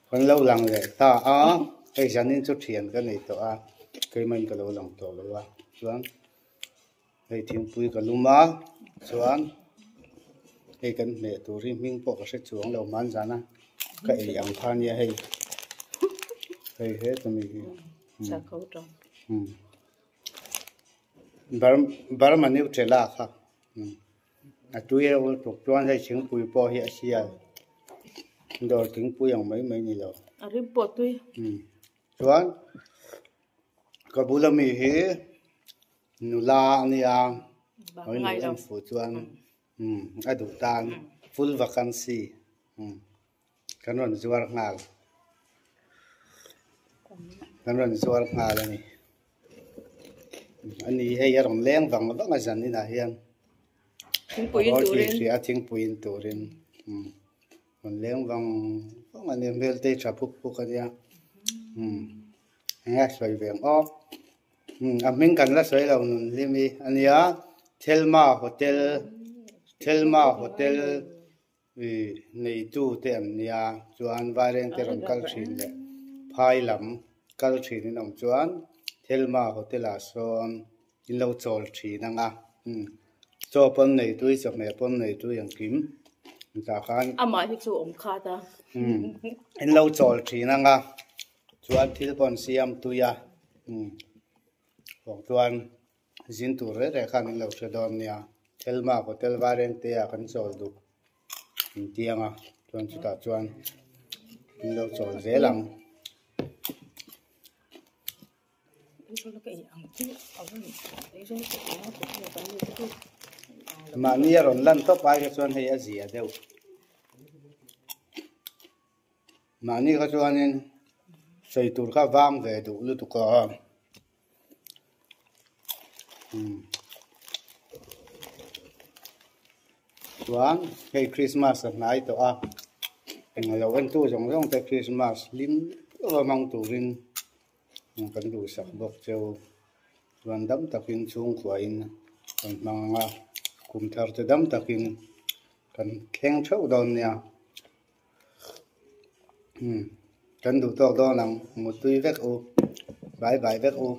Kan lo lang leh ta a, hei zanin chu thian ka nei tawh a, keimahin ka lo lang tawh lo a, chuan hei thingpui ka lum a, chuan hei kan hmeh tur hi hming pawh ka hre chuang lo hmanzan a, ka ei ang kha nia hei, hei heta mi hi Burma Nutella kha. A tui a ul tuk chuan hei thingpui pawh hi a sial dawr thingpui ang mai mai ni lo. A rim pawh tui. Umm chuan ka bula mi hi nula a nia hawi nu en fuh chuan umm a duh tan full vacancy umm kan rawn zuar nghal kan rawn zuar nghal a ni. A ni hei a rawn leng vang vang a zan inah hian a thingpui in turin umm rawn leng vang vang a ni hmel te hi tha phuk phuk a nia umm eng a sawi ve ang aw umm a hming kan la sawi lo nun hlim hi a nia Thelma hotel Thelma hotel. Ih neitu te an nia chuan Vaireng te rawn kal thin leh phai lam kal thin in awm chuan Thelma hotel ah sawn in lo chawl thin ang a umm chaw pawn nei tui chawhmeh pawn nei tui engkim tah khan Amah hi chu awm khat a. Umm in lo chawl thin ang a chuan thil pawn siam tui a umm bawk chuan Zin tur reh reh khan in lo hre dawn nia. Thelma hotel Vairengte ah kan chawl duh in tiang a, chuan chutah chuan in lo chawl zel ang. Mahni a rawn lan tawp ai kha chuan hei a zia deuh. Mahni kha chuanin sawi tur kha vang ve duh lutuk a. Chuan hei Christmas a hnai tawh a englo entu zawng zawng te Christmas hlim deuh a hmang turin kan duhsak bawk cheu chuan dam takin chhungkua in kan hmang ang a kum thar te dam takin kan thleng theuh dawn nia kan duh tawk dawn ang mutui vek u bye bye vek u.